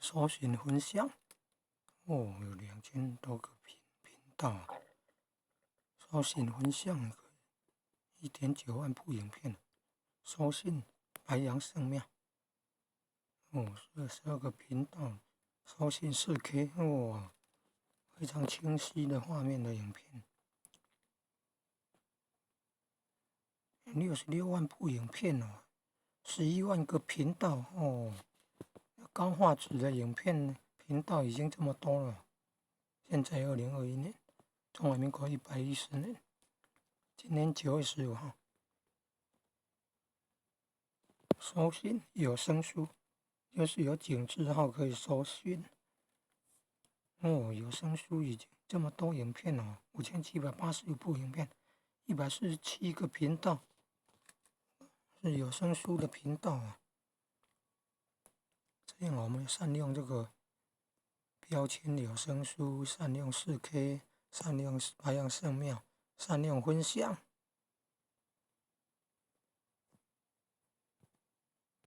搜尋分享，哦，有2000多個頻道啊。搜尋分享，1.9萬部影片。搜尋白楊聖廟，哦，22個頻道，搜尋4K，哇，非常清晰的畫面的影片。66萬部影片哦，11萬個頻道哦，高畫質的影片頻道已經這麼多了。現在2021年，中華民國110年，今天9月15號，搜尋有聲書，就是有井字號可以搜尋。哦，有聲書已經這麼多影片哦，5785部影片，147個頻道。是有聲書的頻道啊，這樣我們善用這個標籤有聲書，善用4K，善用白楊聖廟，善用分享。